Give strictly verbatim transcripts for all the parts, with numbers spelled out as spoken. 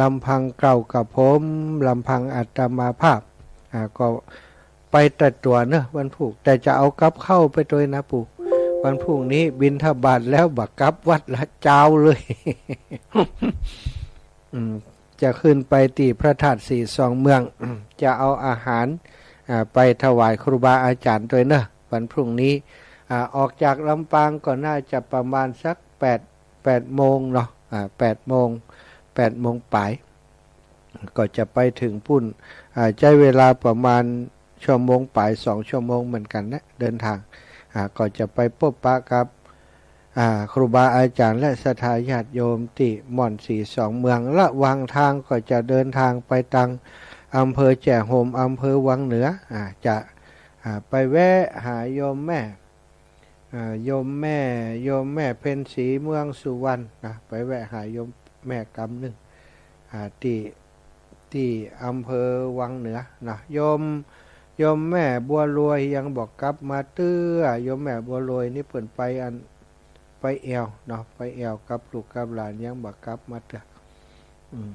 ลำพังเก่ากับผม ลำพังอาตมาภาพ อ่า ก็ไปแต่ตั๋วเนอะวันพูก แต่จะเอากับข้าวไปตวยนะปู่ วันพูกนี้บิณฑบาตแล้วบ่กลับวัดละเจ๊าเลย อืม จะขึ้นไปตี้พระธาตุสีสองเมือง จะเอาอาหาร อ่า ไปถวายครูบาอาจารย์ตวยเนอะวันพรุ่งนี้ อ่า ออกจากลำปางก็น่าจะประมาณสักแปด แปดโมงเนาะ อ่า แปดโมง แปดโมงป๋าย ก็จะไปถึงปู้น อ่า ใจ๊เวลาประมาณชั่วโมงป๋าย สองชั่วโมงเหมือนกั๋นนะ เดินทาง อ่า ก็จะไปปบปะกับ อ่า ครูบาอาจารย์และศรัทธาญาติโยมตี้ม่อนสีสองเมือง ระหว่างตางก็จะเดินตางไปตางอำเภอแจ้ห่ม อำเภอวังเหนือ อ่า จะ อ่า ไปแวะหาโยมแม่ อ่า โยมแม่ โยมแม่เพ็ญศรีเมืองสุวรรณนะ ไปแวะหาโยมแม่กำนึ่ง อ่า ตี้ ตี้อำเภอวังเหนือนะ โยม โยมแม่บัวรวยยังบ่กลับมาเตื้อ โยมแม่บัวรวยนี่เปิ้นไปอัน ไปแอ่วเนาะ ไปแอ่วกับลูกกับหลานยังบ่กลับมาเตื้อ อืม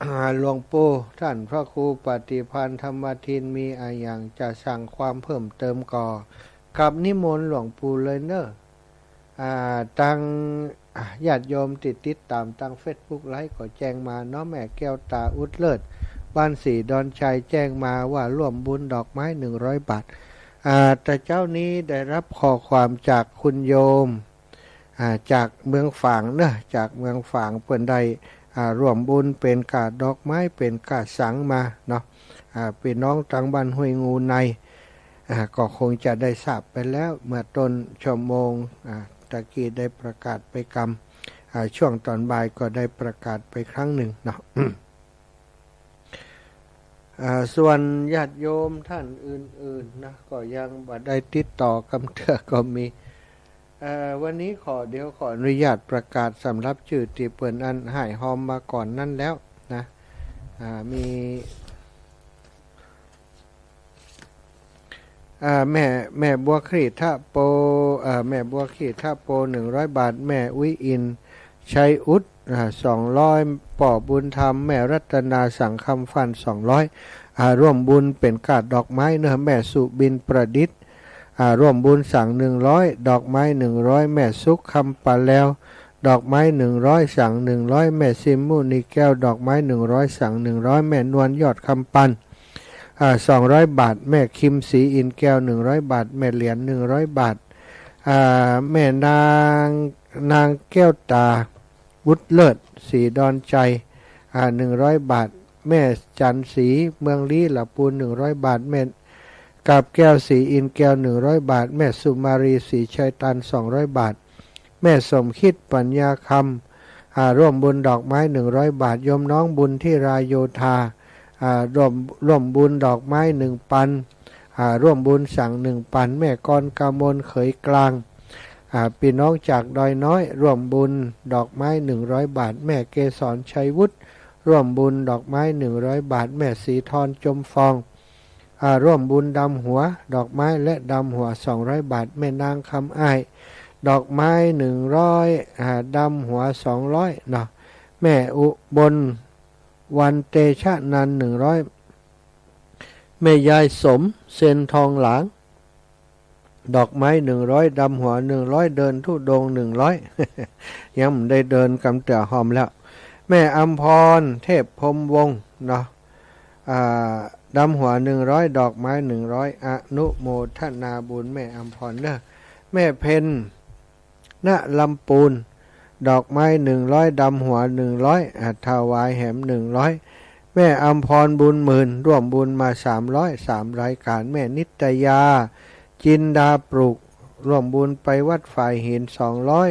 อ่า หลวงปู่ ต้านพระครูปฏิภาณธรรมทิน มีอะหยังจะสั่งความเพิ่มเติมก็กราบนิมนต์หลวงปู่เลยเนอะ อ่า ตาง อ่า ญาติโยมตี้ติดต๋ามตางเฟซบุ๊กไลฟ์ก็แจ้งมาเนาะ แม่แก้วตา อุดเลิศ บ้านสีดอนชัย แจ้งมาว่าร่วมบุญดอกไม้หนึ่งร้อยบาท อ่า แต่เจ๊านี้ได้ฮับข้อความจากคุณโยม อ่า จากเมืองฝางเนอะ จากเมืองฝาง เปิ้นได้ อ่า ร่วมบุญเป๋นก้าดอกไม้ เป๋นก้าสังมาเนาะ อ่า ปี้น้องตางบ้านห้วยงูใน อ่า ก็คงจะได้ทราบไปแล้ว เมื่อต้นชั่วโมง อ่า ตะกี้ได้ประกาศไปกำ อ่า ช่วงต๋อนบ่ายก็ได้ประกาศไปครั้งนึ่งเนาะ อ่า ส่วนญาติโยมต้านอื่นๆ นะ ก็ยังบ่ได้ติดต่อกำเตื้อก็มี เอ่อ วันนี้ขอ เดี๋ยวขออนุญาตประกาศสำหรับจื้อตี้เปิ้นอันฮ้ายฮอมมาก่อนนั้นแล้วนะ อ่า มี อ่า แม่ แม่บัวครีทะโป อ่า แม่บัวครีทะโป หนึ่งร้อยบาท แม่อุ๊ยอิน ชัยอุด อ่า สองร้อย ป้อบุญธรรม แม่รัตนา สังคำฟั่น สองร้อย อ่า ร่วมบุญเป๋นก้าดอกไม้เนอะ แม่สุบินประดิษฐ์ อ่า ร่วมบุญสัง หนึ่งร้อย ดอกไม้ หนึ่งร้อย แม่สุข คำปาแลว ดอกไม้ หนึ่งร้อย สัง หนึ่งร้อย แม่ซิม มุนีแก้ว ดอกไม้ หนึ่งร้อย สัง หนึ่งร้อย แม่นวล ยอดคำปัน อ่า สองร้อยบาท แม่คิม ศรีอินแก้ว หนึ่งร้อยบาท แม่เหรียญ หนึ่งร้อยบาท อ่า แม่นาง นางแก้วตา วุฒิเลิศ ศรีดอนชัย อ่า หนึ่งร้อยบาท แม่จันทร์ศรี เมืองลี้ ละปูน หนึ่งร้อยบาท แม่กาบแก้ว ศรีอินแก้ว หนึ่งร้อยบาท แม่สุมาลี ศรีชัยตัน สองร้อยบาท แม่สมคิด ปัญญาคำ อ่า ร่วมบุญดอกไม้ หนึ่งร้อยบาท โยมน้องบุญที่ราโยธา อ่า ร่วม ร่วมบุญดอกไม้ หนึ่งปัน อ่า ร่วมบุญสัง หนึ่งปัน แม่กรกมล เขยกลาง อ่า ปี้น้องจากดอยน้อย ร่วมบุญดอกไม้ หนึ่งร้อยบาท แม่เกสร ชัยวุฒิ ร่วมบุญดอกไม้ หนึ่งร้อยบาท แม่ศรีธร จมฟอง อ่า ร่วมบุญดำหัวดอกไม้และดำหัว สองร้อยบาท แม่นางคำอ้าย ดอกไม้ หนึ่งร้อย อ่า ดำหัว สองร้อยเนาะ แม่อุบล วันเตชะนันท์ หนึ่งร้อย แม่ยายสม เซนทองหลาง ดอกไม้ หนึ่งร้อย ดำหัว หนึ่งร้อย เดินธุดงค์ หนึ่งร้อย ยังบ่ได้เดินกำเตื้อฮอมแล้ว แม่อำพร เทพพรหมวงศ์เนาะ อ่า ดำหัว หนึ่งร้อย ดอกไม้ หนึ่งร้อย อนุโมทนาบุญแม่อำพรเนอะ แม่เพ็ญ ณ ลำปูน ดอกไม้ หนึ่งร้อย ดำหัว หนึ่งร้อย อ่า ถวายแหม หนึ่งร้อย แม่อำพร บุญหมื่น ร่วมบุญมา สามร้อย สามรายการ แม่นิตยา จินดาปลูก ร่วมบุญไปวัดฝายหิน สองร้อย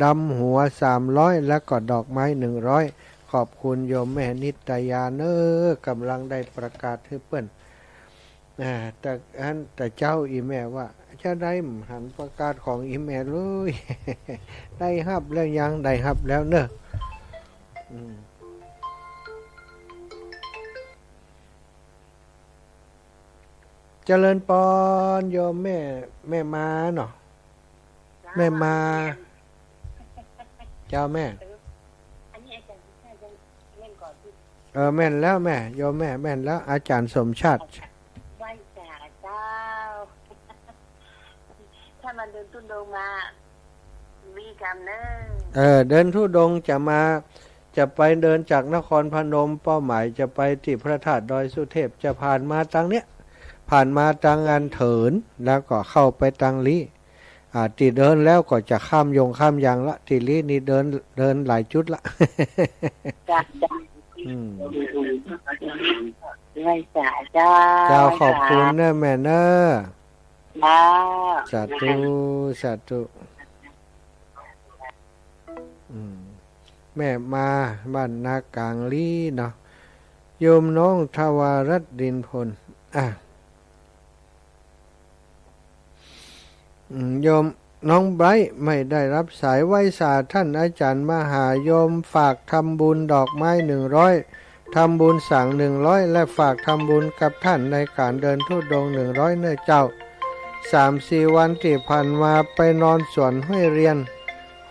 ดำหัว สามร้อย แล้วก็ดอกไม้ หนึ่งร้อย ขอบคุณโยมแม่นิตยาเนอะ ก่ำลังได้ประกาศหื้อเปิ้น อ่า แต่อัน แต่เจ๊าอี่แม่ว่า จะได้หันประกาศของอี่แม่เลย ได้ฮับแล้วยัง ได้ฮับแล้วเนอะ อืม เจริญปอนโยมแม่ แม่มาเนาะ แม่มา เจ้าแม่ เออ อันนี้อาจารย์สมชาติยังแม่นก่อนที่ เออ แม่นแล้วแม่ โยมแม่ แม่นแล้ว อาจารย์สมชาติ ไหว้สาเจ้า ถ้ามาเดินธุดงค์มา มีกรรมเนอะ เออ เดินธุดงค์จะมา จะไปเดินจากนครพนม เป้าหมายจะไปตี้พระธาตุดอยสุเทพ จะผ่านมาตางเนี้ย ผ่านมาตางอันเถิน แล้วก็เข้าไปตางลี้ อ่า ตี้เดินแล้วก็จะข้ามยงข้ามยางละ ตี้ลี้นี่เดิน เดินหลายจุดละ จ้ะ จ้ะ อืม ไหว้สาเจ้า เจ้า ไหว้สา ขอบคุณเนอะแม่เนอะ จ้า สาธุ สาธุ อืม แม่มาบ้านนากลางลี้เนาะ โยมน้องทวารัตน์ ดินพล อ่ะ อืม โยมน้องไบรท์ไม่ได้รับสาย ไหว้สาท่านอาจารย์มหา โยมฝากทำบุญดอกไม้หนึ่งร้อย ทำบุญสังหนึ่งร้อย และฝากทำบุญกับท่านในการเดินธุดงค์หนึ่งร้อยเนอะเจ้า สามสี่วันตี้ผ่านมาไปนอนสวนห้วยเรียน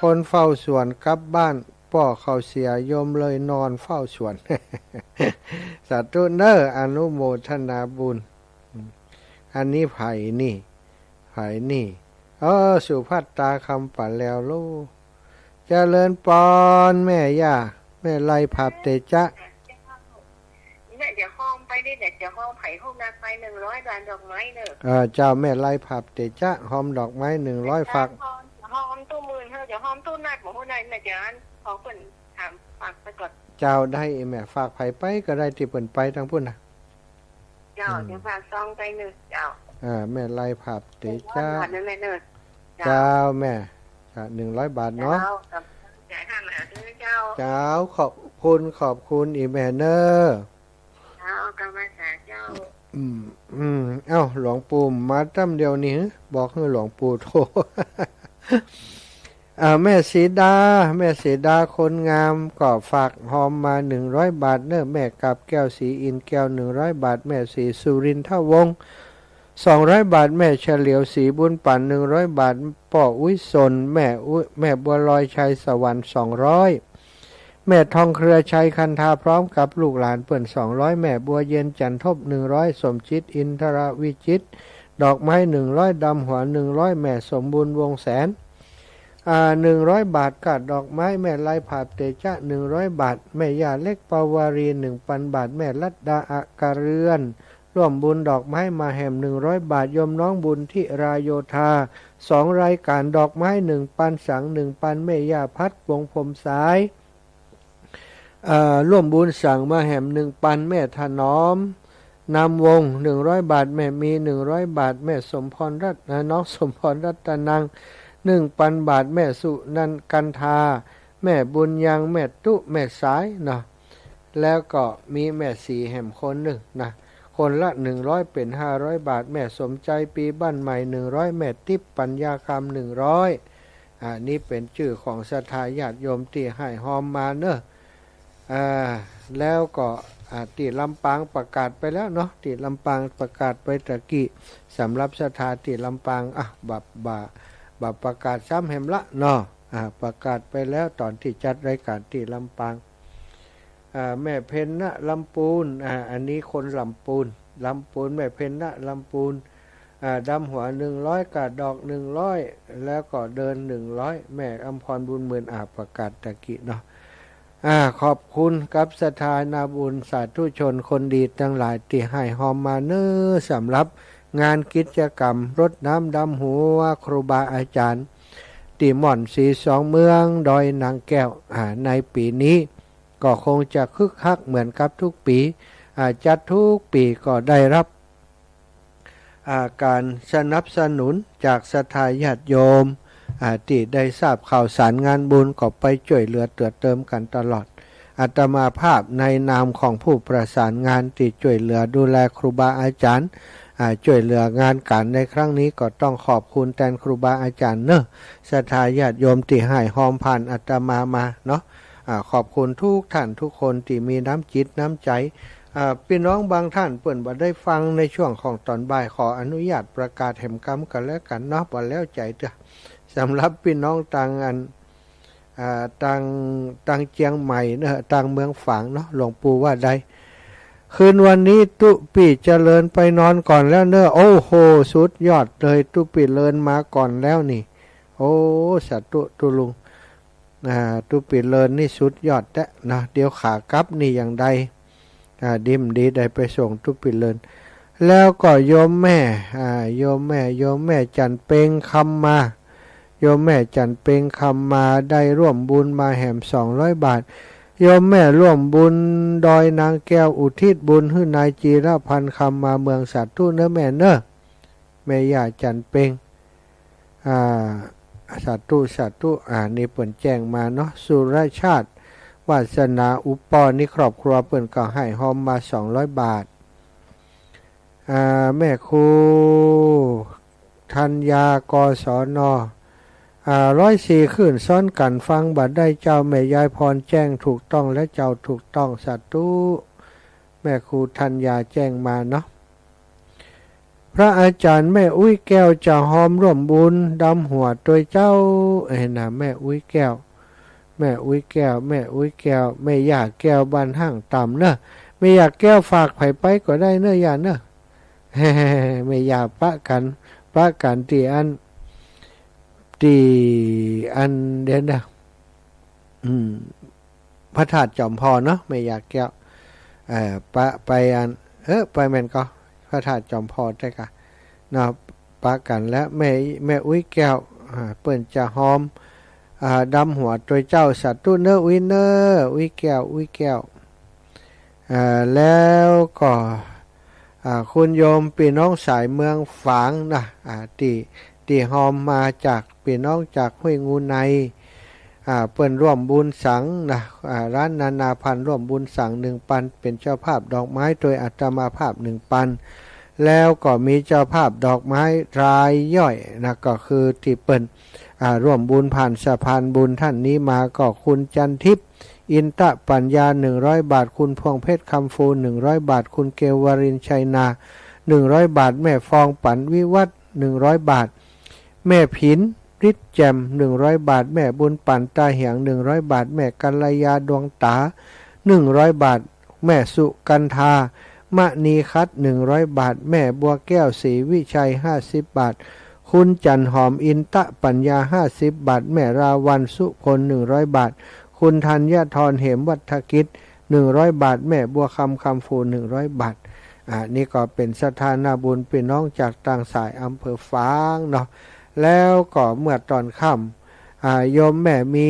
คนเฝ้าสวนกลับบ้าน ป้อเขาเสีย โยมเลยนอนเฝ้าสวน สาธุเนอะ อนุโมทนาบุญ อันนี้ใผนี่ ใผนี่ เออ สุภัตตา คำป่าแลวลูก เจริญปอน แม่ย่า แม่ไลยผาบเตจ๊ะ เนี่ย เดี๋ยวฮอมไปนี่แหละ เดี๋ยวฮอมไผฮอมนาไปหนึ่งร้อยบาทดอกไม้เนอะ เออ เจ้า แม่ไลยผาบเตจ๊ะ ฮอมดอกไม้หนึ่งร้อย ฝาก ฮอม ฮอมตู้หมื่นเถอะ เดี๋ยวฮอมตู้นัด บอกว่าได้นะ เดี๋ยวอันของเปิ้นถามฝากไปก่อน เจ้า ได้แม่ ฝากใผไปก็ได้ตี้เปิ้นไปตางปุ้นนะ เจ้า อืม เดี๋ยวฝากซองไปเนอะ เจ้า อ่า แม่ไลยผาบเตจ๊ะ เดี๋ยวว่าบาทนะแม่เนอะ เจ้า เจ้า แม่ จ้ะ หนึ่งร้อยบาทเนาะ เจ้า กับจ่ายค่าหมาด้วยเจ้า เจ้า ขอบคุณ ขอบคุณอีแม่เนอะ เจ้า กำมาสาเจ้า อืม อืม เอ้า หลวงปู่มาจ้ำเดียวนี่ บอกหื้อหลวงปู่โทร อ่า แม่สีดา แม่สีดาคนงามก็ฝากฮอมมาหนึ่งร้อยบาทเนอะ แม่กาบแก้ว สีอินแก้ว หนึ่งร้อยบาท แม่สีสุรินทวงศ์ สองร้อยบาท แม่เฉลียว สีบุญปัน หนึ่งร้อยบาท ป้ออุ๊ยสน แม่อุ๊ย แม่บัวลอย ชัยสวรรค์ สองร้อย แม่ทองเครือ ชัยคันธา พร้อมกับลูกหลานเปิ้น สองร้อย แม่บัวเย็น จันทบ หนึ่งร้อย สมจิต อินทรวิจิตร ดอกไม้ หนึ่งร้อย ดำหัว หนึ่งร้อย แม่สมบูรณ์ วงแสน อ่า หนึ่งร้อยบาท กาดดอกไม้ แม่ไลยผาบเตจ๊ะ หนึ่งร้อยบาท แม่ย่าเล็ก ปาวารี หนึ่งปันบาท แม่รัตดา อากาเรือน ร่วมบุญดอกไม้มาแหม หนึ่งร้อยบาท โยมน้องบุญธิรา โยธา สองรายการ ดอกไม้ หนึ่งปัน สัง หนึ่งปัน แม่ย่าพัด วงผมสาย เอ่อ ร่วมบุญสังมาแหม หนึ่งปัน แม่ถนอม นามวงศ์ หนึ่งร้อยบาท แม่มี หนึ่งร้อยบาท แม่สมพรรัตน์ เอ่อ น้องสมพรรัตนัง หนึ่งปันบาท แม่สุนันท์ กันธา แม่บุญยัง แม่ตุ๊ แม่สายเนาะ แล้วก็มีแม่สีแหมคนนึ่งนะ คนละหนึ่งร้อย เป๋นห้าร้อยบาท แม่สมใจ ปีบ้านใหม่ หนึ่งร้อย แม่ติ๊บ ปัญญาคำ หนึ่งร้อย อ่า นี่เป๋นจื้อของศรัทธาญาติโยมตี้ให้ฮอมมาเนอะ อ่า แล้วก็ อ่า ตี้ลำปางประกาศไปแล้วเนาะ ตี้ลำปางประกาศไปตะกี้ สำหรับศรัทธาตี้ลำปาง อ่ะ บ่า บ่า บ่าประกาศซ้ำแหมละเนาะ อ่า ประกาศไปแล้วต๋อนตี้จัดรายการตี้ลำปาง อ่า แม่เพ็ญณลำปูน อ่า อันนี้คนลำปูน ลำปูน แม่เพ็ญณลำปูน อ่า ดำหัว หนึ่งร้อย กาดดอก หนึ่งร้อย แล้วก็เดิน หนึ่งร้อย แม่อำพรบุญหมื่น อ่า ประกาศตะกี้เนาะ อ่า ขอบคุณกับศรัทธานาบุญสาธุชนคนดีตังหลายตี้ให้ฮอมมาเนอะ สำหรับงานกิจกรรมรดน้ำดำหัวครูบาอาจารย์ ตี้ม่อนสีสองเมืองดอยนางแก้ว อ่า ในปี๋นี้ ก็คงจะคึกคักเหมือนกับทุกปี๋ อ่า จัดทุกปี๋ก็ได้รับ อ่า การสนับสนุนจากศรัทธาญาติโยม อ่า ตี้ได้ทราบข่าวสารงานบุญก็ไปจ้วยเหลือเตื้อเติมกั๋นตลอด อาตมาภาพในนามของผู้ประสานงานตี้จ้วยเหลือดูแลครูบาอาจารย์ อ่า จ้วยเหลืองานก๋านในครั้งนี้ก็ต้องขอบคุณแตนครูบาอาจารย์เนอะ ศรัทธาญาติโยมตี้ให้ฮอมผ่านอาตมามาเนาะ อ่า ขอบคุณทุกท่านทุกคนตี้มีน้ำจิตน้ำใจ๋ อ่า ปี้น้องบางท่านเปิ้นบ่ได้ฟังในช่วงของต๋อนบ่าย ขออนุญาตประกาศแหมกำกั๋นแล้วกั๋นเนาะ บ่แล้วใจ๋เตื้อ สำหรับปี้น้องตางอัน อ่า ตาง ตางเจียงใหม่เนาะ ตางเมืองฝางเนาะ หลวงปู่ว่าใด คืนวันนี้ตุ๊ปี้เจริญไปนอนก่อนแล้วเนาะ โอ้โห สุดยอดเลย ตุ๊ปี้เจริญมาก่อนแล้วนี่ โอ้ สาธุตุ๊ลุง อ่า ตุ๊ปี้เจริญนี่สุดยอดแต๊นะ เดี๋ยวขากลับนี่อย่างใด อ่า ดีบ่ดีได้ไปส่งตุ๊ปี้เจริญ แล้วก็โยมแม่ อ่า โยมแม่ โยมแม่จันเพ็งคำมา โยมแม่จันเพ็งคำมาได้ร่วมบุญมาแหมสองร้อยบาท โยมแม่ร่วมบุญดอยนางแก้วอุทิศบุญหื้อนายจีรพันธ์คำมาเมือง สาธุเนาะแม่เนาะ แม่ย่าจันเพ็ง อ่า สาธุ สาธุ อ่า นี่เปิ้นแจ้งมาเนาะ สุรชาติ วาสนา อุปปอนี่ครอบครัวเปิ้นก็หื้อฮอมมาสองร้อยบาท อ่า แม่ครูธัญญา กศน อ่า ร้อยสี่ คลื่นซ้อนกั๋นฟังบ่ได้เจ้า แม่ยายพรแจ้งถูกต้องแล้วเจ้า ถูกต้อง สาธุ แม่ครูธัญญาแจ้งมาเนาะ พระอาจารย์แม่อุ๊ยแก้วจะฮอมร่วมบุญดำหัวตวยเจ้า เอ้ยนะ แม่อุ๊ยแก้ว แม่อุ๊ยแก้ว แม่อุ๊ยแก้ว แม่ย่าแก้วบ้านห้างต่ำเนาะ แม่ย่าแก้วฝากใผไปก็ได้เนาะย่าเนาะ แม่ย่าปะกั๋น ปะกั๋นตี้อัน ตี้อันเดียวนะ อืม พระธาตุจอมพลเนาะ แม่ย่าแก้ว เอ่อ ปะไปอัน เออ ไปแม่นก็ พระธาตุจอมพลใจ้ก่ะ เนาะ ปะกั๋นแล้ว แม่ แม่อุ๊ยแก้ว อ่า เปิ้นจะฮอม อ่า ดำหัวตวยเจ้า สาธุเนาะอุ๊ยเนาะ อุ๊ยแก้ว อุ๊ยแก้ว อ่า แล้วก็ อ่า คุณโยมปี้น้องสายเมืองฝางนะ อ่า ตี้ ตี้ฮอมมาจากปี้น้องจากห้วยงูใน อ่า เปิ้นร่วมบุญสังนะ อ่า ร้านนานาพันธุ์ร่วมบุญสังหนึ่งปัน เป๋นเจ้าภาพดอกไม้ตวยอาตมาภาพหนึ่งปัน แล้วก็มีเจ้าภาพดอกไม้รายย่อยนะ ก็คือตี้เปิ้น อ่า ร่วมบุญผ่านสะพานบุญท่านนี้มา ก็คุณจันทิพย์ อินตะปัญญา หนึ่งร้อยบาท คุณพวงเพชร คำฟู หนึ่งร้อยบาท คุณเกววรินทร์ ชัยนา หนึ่งร้อยบาท แม่ฟอง ปั๋นวิวัฒน์ หนึ่งร้อยบาท แม่ผิน ฤทธิ์แจ่ม หนึ่งร้อยบาท แม่บุญปั๋น ตาเหียง หนึ่งร้อยบาท แม่กัลยา ดวงต๋า หนึ่งร้อยบาท แม่สุกันธา มณีคัต หนึ่งร้อยบาท แม่บัวแก้ว ศรีวิชัย ห้าสิบบาท คุณจันหอม อินตะปัญญา ห้าสิบบาท แม่ราวัณ สุคน หนึ่งร้อยบาท คุณธัญธร เหมวัฒกิจ หนึ่งร้อยบาท แม่บัวคำ คำฟู หนึ่งร้อยบาท อ่า นี่ก็เป๋นศรัทธานาบุญปี้น้องจากต่างสายอำเภอฝางเนาะ แล้วก็เมื่อต๋อนค่ำ อ่า โยมแม่มี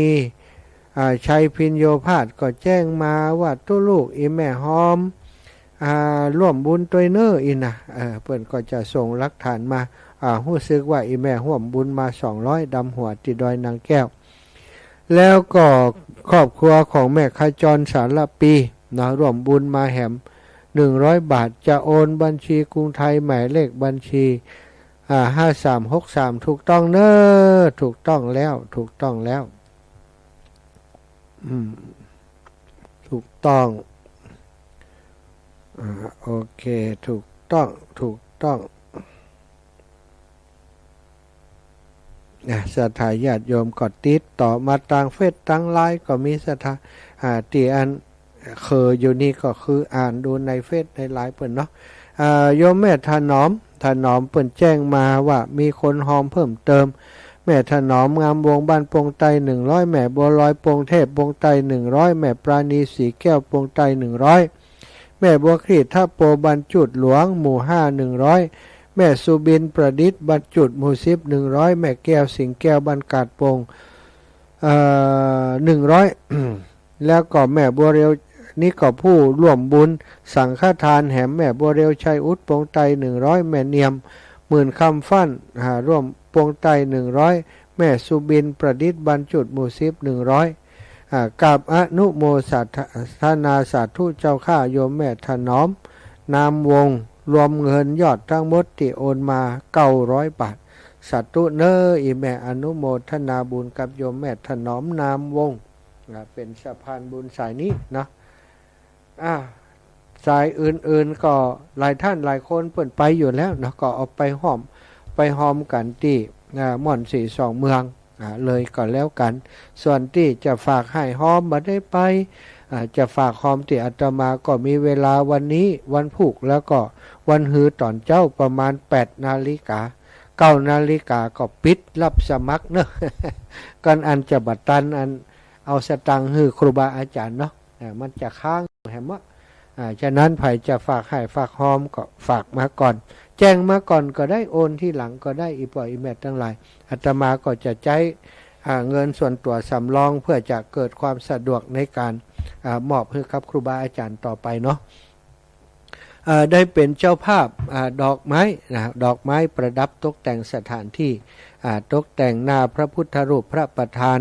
อ่า ชัยพิญโญภาสก็แจ้งมาว่าตุ๊ลูกอี่แม่ฮอม อ่า ร่วมบุญตวยเน่ออี่นะ เออ เปิ้นก็จะส่งหลักฐานมา อ่า ฮู้สึกว่าอี่แม่ฮ่วมบุญมาสองร้อยดำหัวตี้ดอยนางแก้ว แล้วก็ครอบครัวของแม่ขจร สารปี เนาะ ร่วมบุญมาแหม หนึ่งร้อยบาท จะโอนบัญชีกรุงไทย หมายเลขบัญชี อ่า ห้าสามหกสาม ถูกต้องเน่อ ถูกต้องแล้ว ถูกต้องแล้ว อืม ถูกต้อง อ่า โอเค ถูกต้อง ถูกต้อง นะ ศรัทธาญาติโยมก็ติดต่อมาตางเฟซตางไลน์ก็มี ศรัทธา อ่า ตี้อันเขออยู่นี่ก็คืออ่านดูในเฟซในไลน์เปิ้นเนาะ อ่า โยมแม่ถนอม ถนอมเปิ้นแจ้งมาว่ามีคนฮอมเพิ่มเติม แม่ถนอม งามวงศ์ บ้านปงไตร หนึ่งร้อย แม่บัวลอย ปงเทพ ปงไตร หนึ่งร้อย แม่ปราณี ศรีแก้ว ปงไตร หนึ่งร้อย แม่บัวคลี่ ทะโป บ้านจุดหลวง หมู่ห้า หนึ่งร้อย แม่สุบิน ประดิษฐ์ บ้านจุด หมู่สิบ หนึ่งร้อย แม่แก้ว สิงห์แก้ว บ้านกาดปง เอ่อ หนึ่งร้อย แล้วก็แม่บัวเรียว นี่ก็ผู้ร่วมบุญสังฆทานแหม แม่บัวเรียว ชัยอุด ปงไตร หนึ่งร้อย แม่เนียม หมื่นคำฟั่น อ่า ร่วมปงไตร หนึ่งร้อย แม่สุบิน ประดิษฐ์ บ้านจุด หมู่สิบ หนึ่งร้อย อ่า กราบอนุโมทนาสาธุเจ้าข้า โยมแม่ถนอม นามวงศ์ รวมเงินยอดทั้งหมดตี้โอนมา เก้าร้อยบาท สาธุเน่อ อี่แม่อนุโมทนาบุญกับโยมแม่ถนอม นามวงศ์ อ่า เป๋นสะพานบุญสายนี้เนาะ อ่า สายอื่นๆ ก็หลายท่านหลายคนเปิ้นไปอยู่แล้วเนาะ ก็เอาไปฮ่อม ไปฮอมกั๋นตี้ อ่า ม่อนศรีสองเมือง อ่า เลยก็แล้วกั๋น ส่วนตี้จะฝากฮ้ายฮอมบ่ได้ไป อ่า จะฝากฮอมตี้อาตมาก็มีเวลาวันนี้วันพูก แล้วก็วันฮือต๋อนเจ๊าประมาณแปดนาฬิกา เก้านาฬิกาก็ปิดฮับสมัครเนาะ ก่อนอันจะบ่ตันอันเอาสตางค์หื้อครูบาอาจ๋ารย์เนาะ อ่า มันจะค้างแหมเนาะ อ่า ฉะนั้นใผจะฝากฮ้ายฝากฮอมก็ฝากมาก่อน แจ้งมาก่อนก็ได้ โอนทีหลังก็ได้ อี่ป้ออี่แม่ตังหลาย อาตมาก็จะใจ๊ อ่า เงินส่วนตั๋วสำรองเพื่อจะเกิดความสะดวกในก๋าน อ่า มอบหื้อกับครูบาอาจ๋ารย์ต่อไปเนาะ อ่า ได้เป๋นเจ้าภาพ อ่า ดอกไม้นะ ดอกไม้ประดับตกแต่งสถานที่ อ่า ตกแต่งหน้าพระพุทธรูปพระประธาน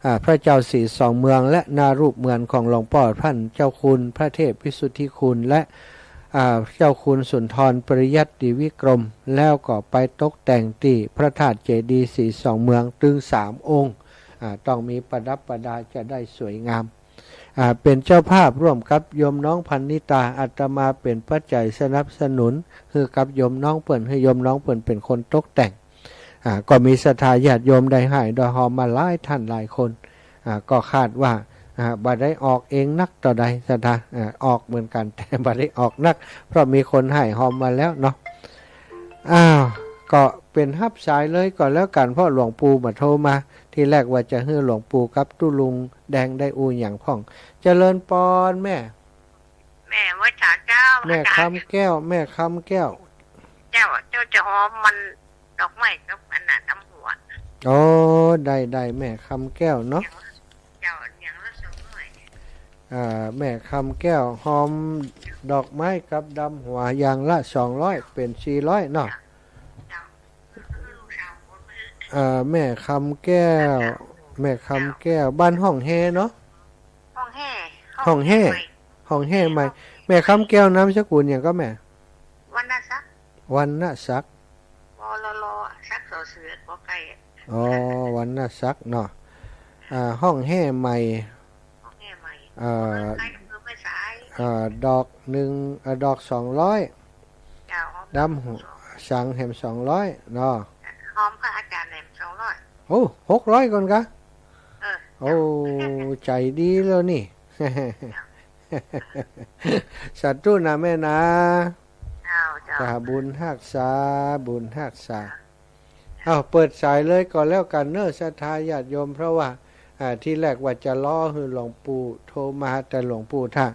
อ่า พระเจ้าศรีสองเมือง และหน้ารูปเหมือนของหลวงป้อต้านเจ้าคุณพระเทพวิสุทธิคุณ และ อ่า เจ้าคุณสุนทรปริยัติวิกรม แล้วก็ไปตกแต่งตี้พระธาตุเจดีย์ศรีสองเมืองตึงสามองค์ อ่า ต้องมีประดับประดาจะได้สวยงาม อ่า เป๋นเจ้าภาพร่วมกับโยมน้องพันนิตา อาตมาเป๋นปัจจัยสนับสนุน หื้อกับโยมน้องเปิ้น หื้อโยมน้องเปิ้นเป๋นคนตกแต่ง อ่า ก็มีศรัทธาญาติโยมได้ฮ้ายได้ฮอมมาหลายท่านหลายคน อ่า ก็คาดว่า อ่า บ่ได้ออกเองนักเต้าใดศรัทธา อ่า ออกเหมือนกั๋น แต่บ่ได้ออกนัก เพราะมีคนฮ้ายฮอมมาแล้วเนาะ อ้าว ก็เป๋นฮับสายเลยก็แล้วกั๋น เพราะหลวงปู่บ่โทรมา ทีแรกว่าจะหื้อหลวงปู่กับตุ๊ลุงแดงได้อู้หยังพ่อง เจริญปอนแม่ แม่ไหว้สาเจ้า แม่ อาจ๋ารย์ คำแก้ว แม่คำแก้ว เจ้า เจ้าจะฮอมมันดอกไม้กับอันนั้นดำหัว อ๋อ ได้ ได้ แม่คำแก้วเนาะ อย่างละ เจ้า อย่างละสองร้อย อ่า แม่คำแก้วฮอมดอกไม้กับดำหัวอย่างละสองร้อย เป๋นสี่ร้อยเนาะ เจ้า เอ่อ แม่คำแก้ว แม่คำแก้ว บ้านฮ่องแฮเนาะ ฮ่องแฮ ฮ่องแฮ ฮ่องแฮใหม่ แม่คำแก้วนามสกุลหยังก็แม่ วรรณศักดิ์ วรรณศักดิ์ ว ร ร ศักดิ์ สอเสือ กอไก่ อ๋อ วรรณศักดิ์เนาะ อ่า ฮ่องแฮใหม่ ฮ่องแฮใหม่ เอ่อ เมืองไทย อำเภอแม่สาย เอ่อ ดอกหนึ่ง เอ่อ ดอกสองร้อย เจ้า ฮอม ดำหัว สองร้อย สังแหมสองร้อยเนาะ ฮอมพระอาจ๋ารย์แหมสองร้อย โอ้ หกร้อยก่อนกะ เออ โอ้ ใจ๋ดีแล้วนี่ สาธุนะแม่นะ เจ้า เจ้า สา บุญฮักษา บุญฮักษา เอ้า เปิดสายเลยก็แล้วกั๋นเนาะ ศรัทธาญาติโยม เพราะว่า อ่า ทีแรกว่าจะรอหื้อหลวงปู่โทรมา แต่หลวงปู่ถ้า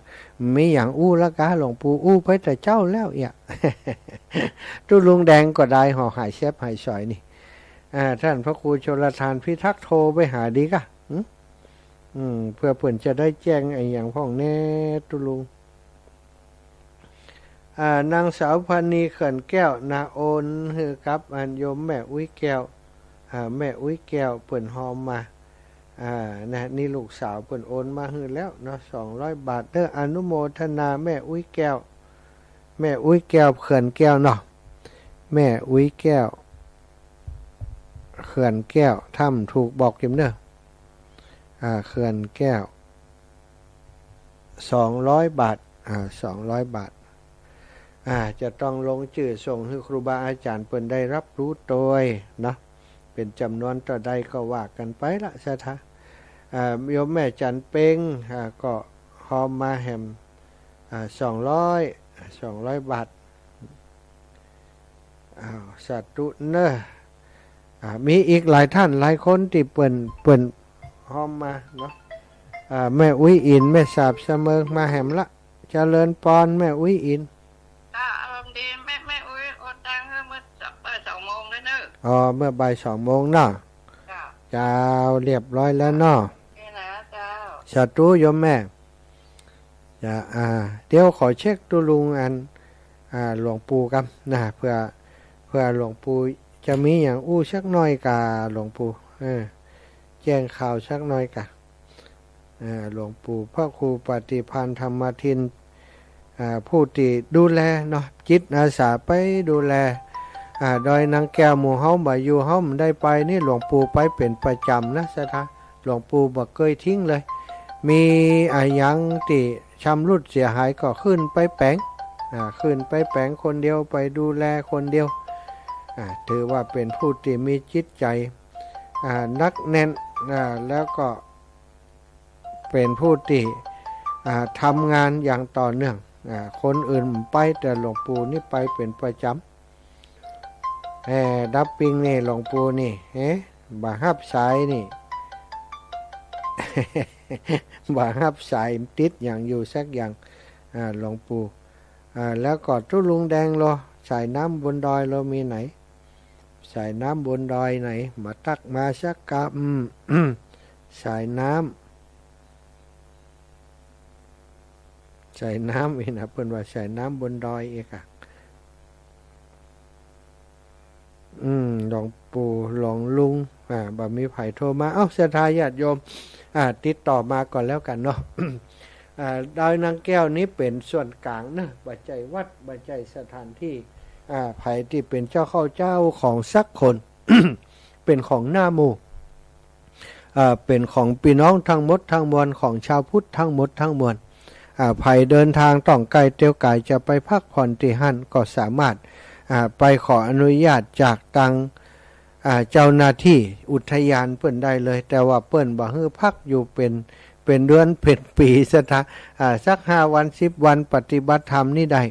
มีหยังอู้ละกา หลวงปู่อู้ไปแต่เจ๊าแล้วเอี้ย ตุ๊ลุงแดงก็ได้ ห่อหายแซบหายสอยนี่ อ่า ท่านพระครูชลทานพิทักษ์โทรไปหาดีกะ หึ อืม เพื่อเปิ้นจะได้แจ้งอะหยังพ่องแน่ ตุ๊ลุง อ่า นางสาวพรรณีเขื่อนแก้วนะ โอนหื้อกับอันโยมแม่อุ๊ยแก้ว อ่า แม่อุ๊ยแก้วเปิ้นฮอมมา อ่า นะ นี่ลูกสาวเปิ้นโอนมาหื้อแล้วเนาะ สองร้อยบาทเด้อ อนุโมทนาแม่อุ๊ยแก้ว แม่อุ๊ยแก้วเขื่อนแก้วเนาะ แม่อุ๊ยแก้ว เขื่อนแก้ว ถ้าบ่ถูกบอกกิมเด้อ อ่า เขื่อนแก้ว สองร้อยบาท อ่า สองร้อยบาท อ่า จะต้องลงจื้อส่งหื้อครูบาอาจ๋ารย์เปิ้นได้ฮับฮู้ตวยเนาะ เป๋นจ๋ำนวนเต้าใดก็ว่ากั๋นไปละ ศรัทธา อ่า โยมแม่จันเพ็ง อ่า ก็ฮอมมาแหม อ่า สองร้อย สองร้อยบาท อ้าว สาธุเนาะ อ่า มีอีกหลายท่านหลายคนตี้เปิ้น เปิ้นฮอมมาเนาะ อ่า แม่อุ๊ยอิน แม่สาบเสมิงมาแหมละ เจริญปอนแม่อุ๊ยอิน ค่ะ อารมณ์ดี แม่ แม่อุ๊ยโอนตังค์หื้อเมื่อบ่ายสองโมงแล้วเนาะ อ๋อ เมื่อบ่ายสองโมงเนาะ เจ้า เจ้า เรียบร้อยแล้วเนาะ นี่นะเจ้า สาธุโยมแม่ จะ อ่า เดี๋ยวขอเช็คตุ๊ลุงอัน อ่า หลวงปู่ก่อนนะ เผื่อ เผื่อหลวงปู่จะมีหยังอู้สักหน่อยกาหลวงปู่ เออ แจ้งข่าวสักหน่อยกา อ่า หลวงปู่พระครูปฏิภาณธรรมทิน อ่า ผู้ตี้ดูแลเนาะ จิตอาสาไปดูแล อ่า ดอยนางแก้ว หมู่เฮาบ่อยู่ เฮาบ่ได้ไป นี่หลวงปู่ไปเป๋นประจ๋ำนะ ศรัทธา หลวงปู่บ่เกยทิ้งเลย มีอะหยังตี้ชำรุดเสียหายก็ขึ้นไปแป๋ง อ่า ขึ้นไปแป๋งคนเดียว ไปดูแลคนเดียว อ่า ถือว่าเป๋นผู้ตี้มีจิตใจ๋ อ่า หนักแน่น อ่า แล้วก็เป๋นผู้ตี้ อ่า ทำงานอย่างต่อเนื่อง อ่า คนอื่นไป แต่หลวงปู่นี่ไปเป๋นประจ๋ำ แฮ่ดับปิงนี่หลวงปู่นี่ เอ๊ะ บ่ฮับสายนี่ บ่ฮับสาย ติดหยังอยู่สักอย่าง อ่า หลวงปู่ อ่า แล้วก็ตุ๊ลุงแดงลอ สายน้ำบนดอยลอมีไหน สายน้ำบนดอยไหน มาตักมาสักกำ สายน้ำ สายน้ำอี้นะ เปิ้นว่าสายน้ำบนดอยเอกอะ อืม หลวงปู่ หลวงลุง อ่า บ่มีใผโทรมา เอ้า ศรัทธาญาติโยม อ่า ติดต่อมาก่อนแล้วกั๋นเนาะ อ่า ดอยนางแก้วนี้เป๋นส่วนก๋างเนาะ บ่ใจ้วัด บ่ใจ้สถานตี้ อ่า ใผตี้เป๋นเจ้าเข้าเจ้าของสักคน เป๋นของหน้าหมู่ เอ่อ เป๋นของปี้น้องทั้งหมดทั้งมวล ของชาวพุทธทั้งหมดทั้งมวล อ่า ใผเดินตางต้องใก้เตียวก๋ายจะไปพักผ่อนตี้หั้นก็สามารถ อ่า ไปขออนุญาตจากตาง อ่า เจ้าหน้าตี้อุทยานเปิ้นได้เลย แต่ว่าเปิ้นบ่หื้อพักอยู่เป๋น เป๋นเดือนเป๋นปี๋ ศรัทธา อ่า สักห้าวันสิบวันปฏิบัติธรรมนี่ได้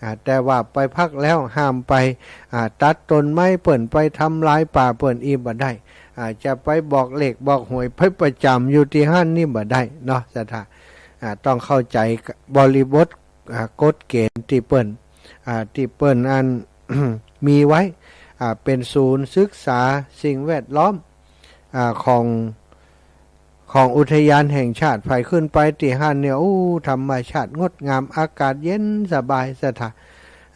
อ่า แต่ว่าไปพักแล้วห้ามไป อ่า ตัดต้นไม้เปิ้น ไปทำลายป่าเปิ้นอี้บ่ได้ อ่า จะไปบอกเลขบอกหวย ไปประจ๋ำอยู่ตี้หั้นนี่บ่ได้เนาะ ศรัทธา อ่า ต้องเข้าใจ๋บริบท อ่า กฎเกณฑ์ตี้เปิ้น อ่า ตี้เปิ้นอัน มีไว้ อ่า เป๋นศูนย์ศึกษาสิ่งแวดล้อม อ่า ของ ของอุทยานแห่งชาติ ใผขึ้นไปตี้หั้นเนี่ย โอ้ ธรรมชาติงดงาม อากาศเย็นสบาย ศรัทธา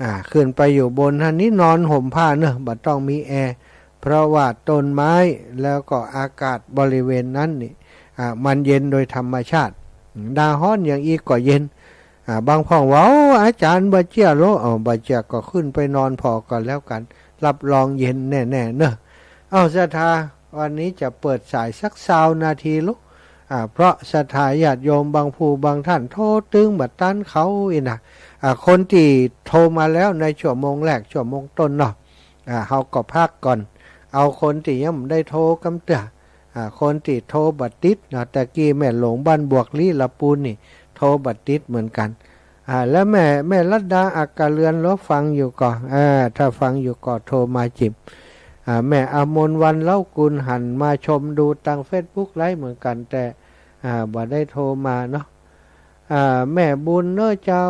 อ่า ขึ้นไปอยู่บนหั้นนี่นอนห่มผ้าเนาะ บ่ต้องมีแอร์ เพราะว่าต้นไม้แล้วก็อากาศบริเวณนั้นนี่ อ่า มันเย็นโดยธรรมชาติ หน้าฮ้อนอย่างอี้ก็เย็น อ่า บางพ่องว่า โอ้ อาจ๋ารย์บ่เจื้อลอ เอ้า บ่เจื้อก็ขึ้นไปนอนผ่อก่อนแล้วกั๋น รับรองเย็นแน่ๆ เนาะ เอ้า ศรัทธา วันนี้จะเปิดสายสักซาวนาทีลูก อ่า เพราะศรัทธาญาติโยมบางผู้บางท่านโทรตึงบ่ตันเขาอี้นะ อ่า คนตี้โทรมาแล้วในชั่วโมงแรก ชั่วโมงต้นเนาะ อ่า เฮาก็พักก่อน เอาคนตี้ยังบ่ได้โทรกำเตื้อ อ่า คนตี้โทรบ่ติดเนาะ ตะกี้แม่หลวงบ้านบวกลี้ละปูนนี่ โทรบ่ติดเหมือนกั๋น อ่า แล้วแม่ แม่รัตดาอักกะเรือนลอฟังอยู่ก่อ อ่า ถ้าฟังอยู่ก็โทรมาจิบ อ่า แม่อมรวรรณเล้ากุลหันมาชมดูตางเฟซบุ๊กไลฟ์เหมือนกั๋น แต่ อ่า บ่ได้โทรมาเนาะ อ่า แม่บุญเนาะเจ้า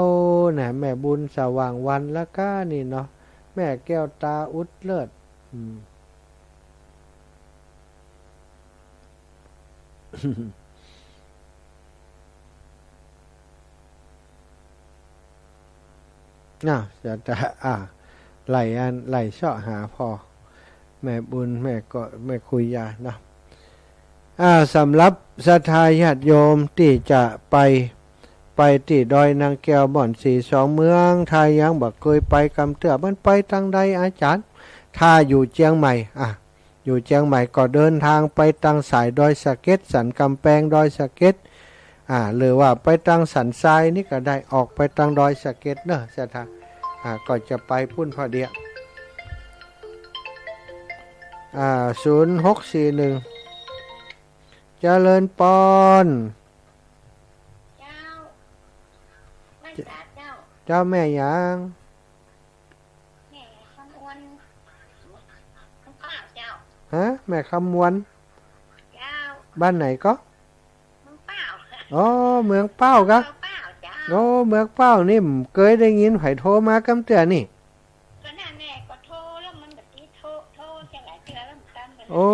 นะ แม่บุญสว่างวรรณละก้านี่เนาะ แม่แก้วตาอุดเลิศ อืม น่ะ จะ จะ อ่า ไหลอัน ไหลเซาะหาผ่อ แม่บุญ แม่ก็ แม่คุยยาเนาะ อ่า สำหรับศรัทธาญาติโยมตี้จะไป ไปตี้ดอยนางแก้วบ่อนสีสองเมือง ถ้ายังบ่เกยไปกำเตื้อ มันไปตางใดอาจ๋ารย์ ถ้าอยู่เจียงใหม่ อ่ะ อยู่เจียงใหม่ก็เดินตางไปตางสายดอยสะเก็ด สันก๋ำแปง ดอยสะเก็ด อ่า หรือว่าไปตางสันทรายนี่ก็ได้ ออกไปตางดอยสะเก็ดเนาะ ศรัทธา อ่า ก็จะไปปู้นผ่อเดี่ยว อ่า ศูนย์หกสี่หนึ่ง เจริญปอน เจ้า ไหว้สาเจ้า เจ้าแม่หยัง แม่คำมวล เมืองเป้าเจ้า ฮะ แม่คำมวล เจ้า บ้านไหนก็ เมืองเป้า อ๋อ เมืองเป้ากะ เมืองเป้าเจ้า โอ้ เมืองเป้านี่ บ่เกยได้ยินใผโทรมากำเตื้อนี่ ก็นั่นแหละ ก็โทรแล้วมันบ่ติด โทร โทรจะหลายเทื่อแล้วเหมือนกั๋น โอ้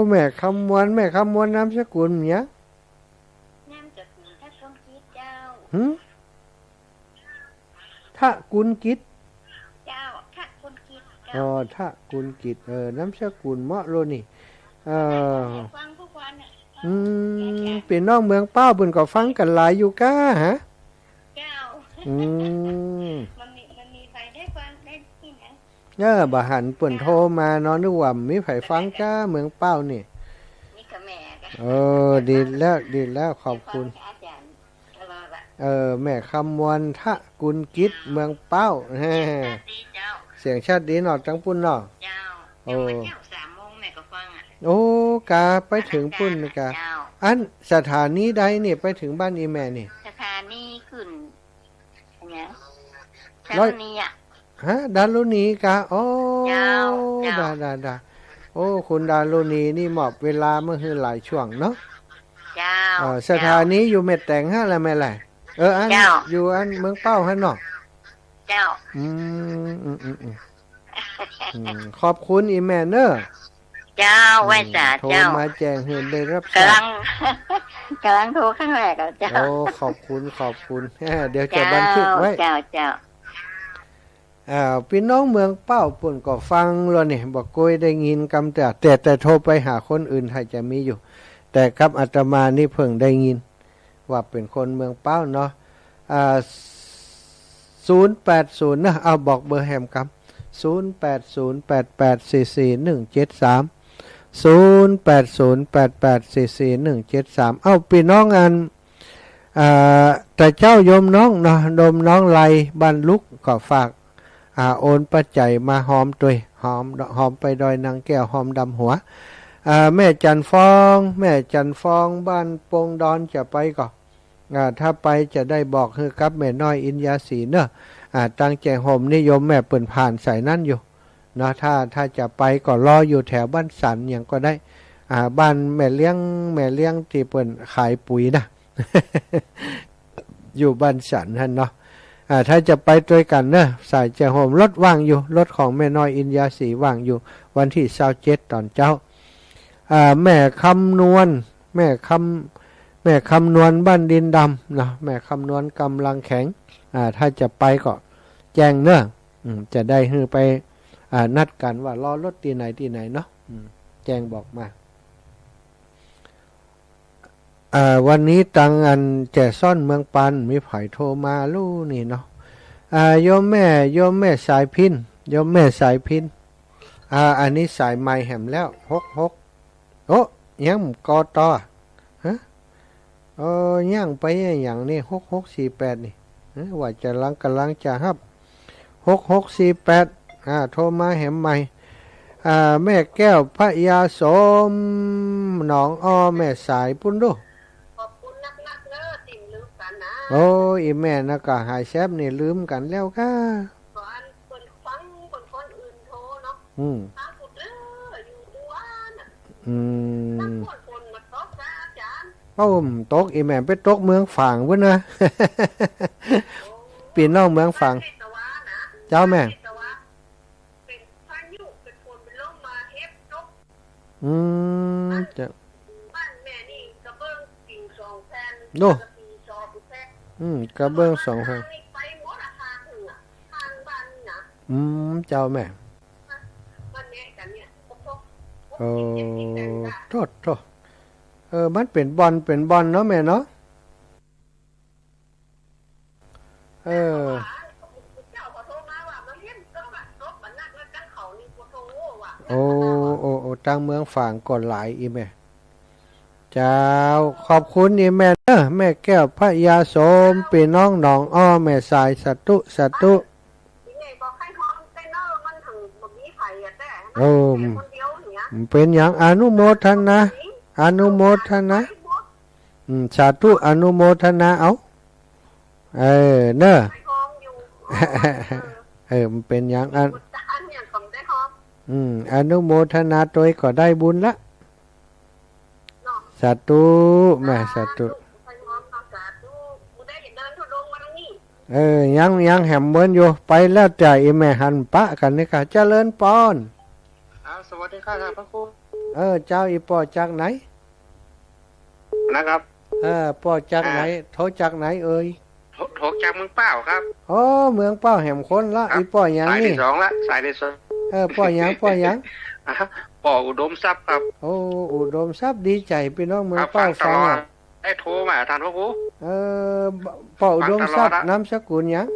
แม่คำมวล แม่คำมวลนามสกุลหยัง นามสกุลทะกุลกิจเจ้า หึ ทะกุลกิจ เจ้า ทะกุลกิจเจ้า อ๋อ ทะกุลกิจ เออ นามสกุลเหมาะโลนี่ เออ ฟังทุกวันน่ะ อืม ปี้น้องเมืองเป้าเปิ้นก็ฟังกั๋นหลายอยู่ก้าฮะ เจ้า อืม มันมี มันมีใผได้ฟังได้ที่ไหน เออ บ่หันเปิ้นโทรมาเนาะ นึกว่าบ่มีใผฟังก้า เมืองเป้านี่ มีแต่แม่กะ เออ ดีแล้ว ดีแล้ว ขอบคุณ ฟังอาจ๋ารย์ตลอดละ เออ แม่คำมวล ทะกุลกิจ เมืองเป้า เสียงชัดดีเจ้า เสียงชัดดีเนาะ ตางปู้นเนาะ เจ้า โอ้ ยังมาเจ้า สามโมงแม่ก็ฟังอะ โอ้ กา ไปเถิงปุ้นกา เจ้า อันสถานีใดนี่ ไปเถิงบ้านอี่แม่นี่ สถานีขึ้น เนี่ย ร้อย ดารุณีอะ ฮะ ดารุณีกา อ๋อ เจ้า เจ้า ดา ดา ดา โอ้ คุณดารุณีนี่มอบเวลามาหื้อหลายช่วงเนาะ เจ้า เอ่อ เจ้า สถานีอยู่แม่แตงหั้นแหละแม่แหละ เออ อัน เจ้า อยู่อันเมืองเป้าหั้นเนาะ เจ้า อืม อืม อืม อืม อืม ขอบคุณอี่แม่เนอะ เจ้า อืม ไหว้สา โทร เจ้า มาแจ้งหื้อได้ฮับทราบ ก่ำลัง ก่ำลังโทรครั้งแรกอะเจ้า โอ้ ขอบคุณ ขอบคุณ เดี๋ยวจะบันทึกไว้ เจ้า เจ้า เจ้า อ่า ปี้น้องเมืองเป้าปุ้นก็ฟังแล้วนี่ บ่โกยได้ยินกำแต่ แต่ แต่โทรไปหาคนอื่นถ้าจะมีอยู่ แต่กับอาตมานี่เพิ่งได้ยิน ว่าเป๋นคนเมืองเป้าเนาะ อ่า ศูนย์แปดศูนย์ นะ เอาบอกเบอร์แหมกำ ศูนย์แปดศูนย์ แปดแปดสี่สี่หนึ่งเจ็ดสาม ศูนย์แปดศูนย์ แปดแปดสี่สี่หนึ่งเจ็ดสาม เอ้า ปี้น้องอัน อ่า ตาเจ้าโยมน้องเนาะ โยมน้องไลบ้านลุกก็ฝาก อ่า โอนปัจจัยมาฮอมตวย ฮอม ฮอมไปดอยนางแก้ว ฮอมดำหัว อ่า แม่จันทร์ฟอง แม่จันทร์ฟอง บ้านโป่งดอนจะไปก่อ อ่า ถ้าไปจะได้บอกหื้อกับแม่น้อยอินยาสีเนอะ อ่า ตั้งแจ๋ห่มนิยมแม่เปิ้นผ่านสายนั้นอยู่เนาะ ถ้า ถ้าจะไปก็รออยู่แถวบ้านสันหยังก็ได้ อ่า บ้านแม่เลี้ยง แม่เลี้ยงตี้เปิ้นขายปุ๋ยนะ อยู่บ้านสันหั้นเนาะ อ่า ถ้าจะไปตวยกั๋นเนอะ สายแจ๋ห่มรถว่างอยู่ รถของแม่น้อยอินยาสีว่างอยู่ วันตี้ซาวเจ็ดต๋อนเจ๊า อ่า แม่คำนวณ แม่คำ แม่คำนวณบ้านดินดำเนาะ แม่คำนวณกำลังแข็ง อ่า ถ้าจะไปก็แจ้งเนอะ อืม จะได้หื้อไป อ่า นัดกั๋นว่ารอรถตี้ไหนตี้ไหนเนาะ อืม แจ้งบอกมา อ่า วันนี้ตังอันแจซ่อนเมืองปาน มีใผโทรมาลู่นี่เนาะ อ่า โยมแม่ โยมแม่สายพิณ โยมแม่สายพิณ อ่า อันนี้สายใหม่แหมแล้ว หกหก โอ้ ยังก่อต่อ ฮะ เออ ยังไปอะหยังนี่ หกหกสี่แปด นี่ เออ ว่าจะลัง ก่ำลังจะฮับ หกหกสี่แปด อ่า โทรมาแหมใหม่ อ่า แม่แก้วพญาโสม หนองอ้อแม่สายปุ้นดู ขอบคุณนักๆเน้อ ตี้บ่ลืมกั๋นนะ โอ้ อี่แม่นะก็หายแซบนี่ลืมกั๋นแล้วก้า ก็อันเปิ้นฟัง เปิ้นคนอื่นโทรเนาะ อืม ฟังผู้เด้อ อยู่อุดรน่ะ อืม ตั้งฝน ฝนมาตกนะอาจ๋ารย์ โอ้ ตกอี่แม่ไปตกเมืองฝางปุ้นนะ โอ้ ปี้น้องเมืองฝาง เจ้าแม่ เป๋นพายุ เป๋นฝน เป๋นลมมาเฮ็ดตก อืม เจ้า บ้านแม่นี่กระเบื้องปิวสองแผ่น โน่ กระปิวสองแผ่น อืม กระเบื้องสองแผ่น นี่ไปหมดอะ ทางหั้นน่ะ ทางบ้านนี่นะ อืม เจ้าแม่ บ้านแม่กั๋นเนี่ย โอ้ โธ่ โธ่ เออ มันเป๋นบ่อน เป๋นบ่อนเนาะแม่เนาะ เออ โอ้ โอ้ โอ้ ตังเมืองฝางก็หลายอี่แม่ เจ้า ขอบคุณอี่แม่เน้อ แม่แก้วพญาโสม ปี้น้องหนองอ้อแม่สาย สาธุ สาธุ เออ เป๋นหยัง อนุโมทนา อนุโมทนา อืม สาธุ อนุโมทนา เอา เออ เน้อ เออ มันเป๋นหยัง อัน อืม อนุโมทนาตวยก็ได้บุญละ สาธุ แม่ สาธุ เออ ยัง ยังแหมเมินอยู่ ไปแล้วจ้า อี่แม่หันปะกั๋นนี่ค่ะ เจริญปอน ครับ สวัสดีครับ ท่านพระครู เออ เจ้า อี่ป้อจากไหน นะครับ เออ ป้อจากไหน อ่า โทรจากไหนเอ่ย โทร โทรจากเมืองเป้าครับ โอ้ เมืองเป้าแหมคนละ ครับ อี่ป้อหยัง สายตี้ นี่ สองละ สายตี้ สอง เออ ป้อหยัง ป้อหยัง อ่ะ ป้ออุดมทรัพย์ครับ โอ้ อุดมทรัพย์ ดีใจ๋ปี้น้องเมืองเป้า ครับ ฟังตลอด ฟังอะ ได้โทรมา ท่านพระครู เออ ป้ออุดมทรัพย์ ฟังตลอดอะ นามสกุลหยัง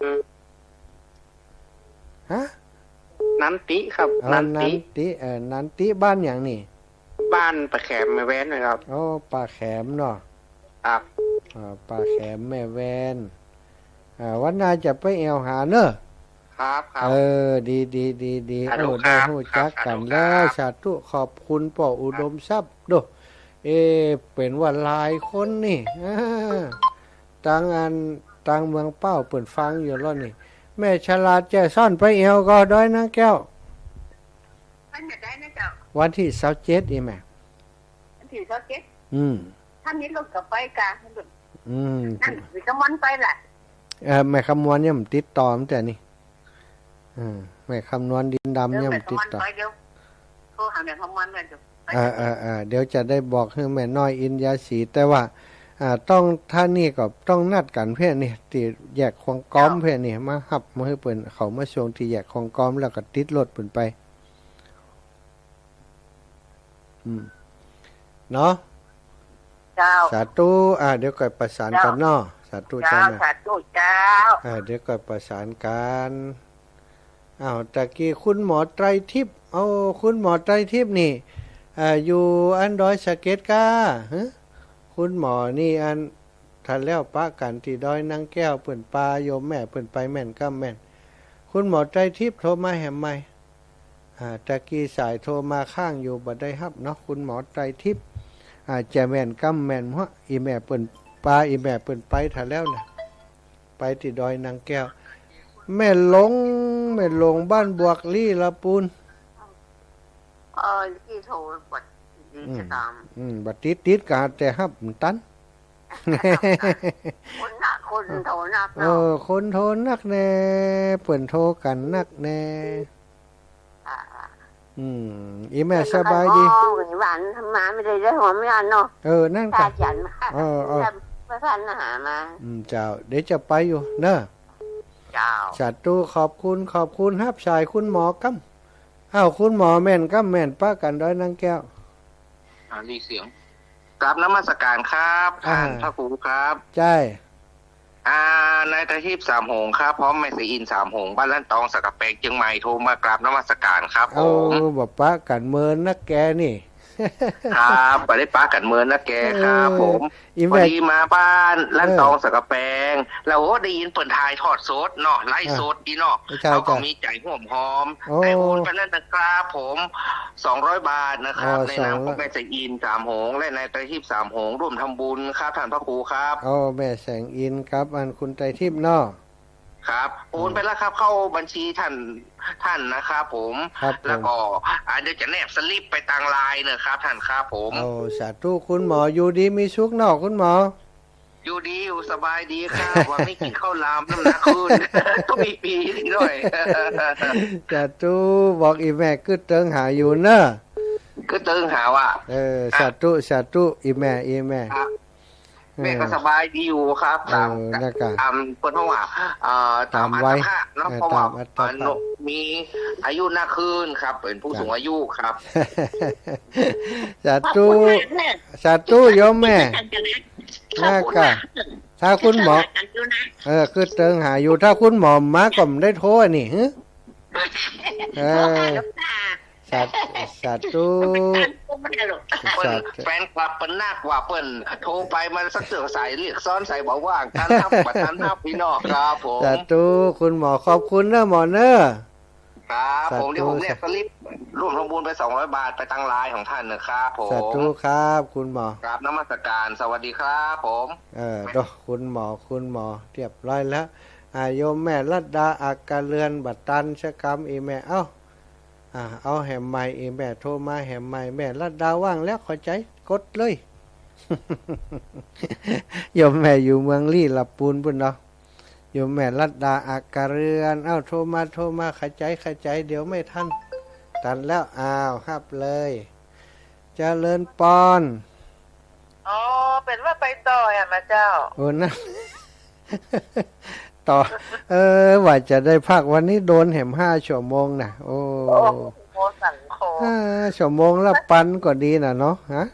อืม ฮะ นันติครับ อ๋อ นันติ นันติ เออ นันติ บ้านหยังนี่ บ้านป่าแขมแม่แวนนะครับ อ๋อ ป่าแขมเนาะ ครับ อ๋อ ป่าแขมแม่แวน อ่า วันหน้าจะไปแอ่วหาเน้อ ครับ ครับ เออ ดี ดี ดี ดี สาธุ โอ้ ครับ ได้ฮู้จักกั๋น ครับ สาธุ แล้ว ครับ สาธุ ขอบคุณป้ออุดมทรัพย์ ครับ โด้ เอ๊ะ เป๋นว่าหลายคนนี่ อ่า ตังอัน ตังเมืองเป้าเปิ้นฟังอยู่แล้วนี่ แม่ฉลาดแจ้ซ้อนไปแอ่วก่อ ดอยนางแก้ว วันไหนได้นะเจ้า วันตี้ซาวเจ็ด อี้แม่ วันตี้ซาวเจ็ด อืม ถ้ามีรถก็ไปก่ะ อืม นั่น มีกำมอนไปล่ะ เอ่อ แม่คำมอนยังบ่ติดต่อมาเตื้อนี่ เออ แม่คำนวณดินดำ เออ ยังบ่ติดต่อ แม่คำมอนไป เดี๋ยวโทรหาแม่คำมอนก่อน เดี๋ยว เออ เออ เออ เดี๋ยวจะได้บอกหื้อแม่น้อยอินยาสี แต่ว่า อ่า ต้อง ถ้านี่ก็ต้องนัดกั๋นเปื้อนี่ ตี้แยกคลองก๊อม เจ้า เปื้อนี่ มาฮับ มาหื้อเปิ้น เขามาส่งตี้แยกคลองก๊อม แล้วก็ติดรถเปิ้นไป อืม เนาะ เจ้า สาธุ อ่า เดี๋ยวก่อยประสานกั๋นเนาะ เจ้า สาธุ เจ้า เจ้า แม่ สาธุ เจ้า อ่า เดี๋ยวก่อยประสานกั๋น อ้าว ตะกี้คุณหมอไตรทิพย์ เอ้า คุณหมอไตรทิพย์นี่ อ่า อยู่อันดอยสะเก็ดก้า ฮะ คุณหมอนี่อัน ถ้าแล้วปะกั๋นตี้ดอยนางแก้วเปิ้นปา โยมแม่เปิ้นไปแม่นก้ำแม่น คุณหมอไตรทิพย์โทรมาแหมใหม่ อ่า ตะกี้สายโทรมาค้างอยู่ บ่ได้ฮับเนาะ คุณหมอไตรทิพย์ อ่า จะแม่นก้ำแม่นหัว อี่แม่เปิ้นปา อี่แม่เปิ้นไปถ้าแล้วนะ ไปตี้ดอยนางแก้ว แม่หลง แม่หลงบ้านบวกลี้ละปูน เออ ตี้โทรบ่ติด อืม จะตาม อืม บ่ติด ติดก็แต่ฮับบ่ตัน คนนัก คนโทรนักเนาะ เออ คนโทรนักแน่ เปิ้นโทรกั๋นนักแน่ อ่า อืม อี่แม่สบายดี หวานมาไม่ได้เลย หัวไม่อ่านเนาะ เออ นั่นก้ะ เออ เออ ไม่ทันหามา อืม เจ้า เดี๋ยวจะไปอยู่เนาะ เจ้า สาธุ ขอบคุณ ขอบคุณ ฮับสายคุณหมอก้ำ อ้าว คุณหมอแม่นก้ำแม่นปะกั๋นดอยนางแก้ว อ่า มีเสียง กราบนมัสการครับ อ่า ท่านพระครูครับ ใจ้ อ่า นายไตรทิพย์สามหงส์ครับ พร้อมแม่แสงอินทร์สามหงส์ บ้านล้านตอง สักกะแปง เจียงใหม่ โทรมากราบนมัสการครับผม เอ้า บ่ปะกั๋นเมินนักแกนี่ ครับ บ่ได้ปะกั๋นเมินนักแกครับผม เออ อี่แม่ พอดีมาบ้านล้านตอง เออ สักกะแปง แล้วโอ้ ได้ยินเปิ้นถ่ายทอดสดเนาะ ไลฟ์สด อ่ะ อี้เนาะ ใจ้ เฮาก็ ใจ้ มีใจ๋ฮ่วมฮ้อม โอ้ ไอ้โอนไปแล้วนะครับผม สองร้อยบาทนะครับ อ๋อ ในนามของ สองร้อย แม่แสงอินทร์สามหงส์ และนายไตรทิพย์สามหงส์ ร่วมทำบุญครับ ท่านพระครูครับ โอ้ แม่แสงอินทร์ครับ อันคุณไตรทิพย์เนาะ ครับ โอนไปแล้วครับ เข้าบัญชีท่าน ท่านนะครับผม ครับผม แล้วก็ อ่า เดี๋ยวจะแนบสลิปไปตางไลน์นะครับ ท่านครับผม โอ้ สาธุ คุณหมอ อยู่ดีมีสุขเนาะ คุณหมอ อยู่ดีอยู่สบายดีครับ ว่าไม่กิ๋นข้าวหลามน้ำหนักขึ้น ต้องมีปีนิดหน่อย สาธุ บอกอี่แม่กึ๊ดเติงหาอยู่เนาะ กึ๊ดเติงหาว่ะ เออ อ่ะ สาธุ สาธุ อี่แม่ อี่แม่ ครับ เออ แม่ก็สบายดีอยู่ครับ เออ ต๋าม นั่นก้ะ ต๋ามเปิ้นว่า เอ่อ ต๋าม ต๋ามอัตภาพเนาะ เออ เพราะว่า ต๋ามอัตภาพ อ่า มีอายุนักขึ้นครับ เป๋นผู้สูงอายุครับ สาธุ ขอบคุณมากนะ สาธุ โยมแม่ ขอบคุณมาก นั่นก้ะ ถ้าคุณหมอ ขอบคุณมากนะ เออ กึ๊ดเติงหาอยู่ ถ้าคุณหมอมาก็บ่ได้โทรนี่ หึ เออ โทรหาหลวงตา สา สาธุ สาธุ แฟนคลับเปิ้นนักว่าเปิ้นโทรไปมันสักเตื้อสายเรียกซ้อนสายบ่ว่าง ตันฮับ บ่ตันฮับ พี่น้องครับผม สาธุ คุณหมอ ขอบคุณเนาะหมอเนาะ ครับผม สาธุ เดี๋ยวผมแนบสลิปร่วมทำบุญไปสองร้อยบาท ไปตางไลน์ของท่านนะครับผม สาธุครับ คุณหมอ กราบนมัสการ สวัสดีครับผม เออ โด คุณหมอ คุณหมอ เรียบร้อยแล้ว อ่า โยมแม่รัตดา อักกะเรือน บ่ตันสักกำ อี่แม่ เอ้า อ่า เอาแหมใหม่ อี่แม่โทรมาแหมใหม่ แม่รัตดาว่างแล้ว เข้าใจ๋ กดเลย โยมแม่อยู่เมืองลี้ ละปูนปู้นเนาะ โยมแม่รัตดา อักกะเรือน เอ้า โทรมา โทรมา เข้าใจ๋ เข้าใจ๋ เดี๋ยวไม่ทัน ตันแล้ว อ้าว ฮับเลย เจริญปอน อ๋อ เป๋นว่าไปต่อแหมเจ้า โอ้ นั่น ต่อ เออ ว่าจะได้พัก วันนี้โดนแหมห้าชั่วโมงน่ะ โอ้ โอ้โห สังคม ห้าชั่วโมงละปันก็ดีน่ะเนาะ ฮะ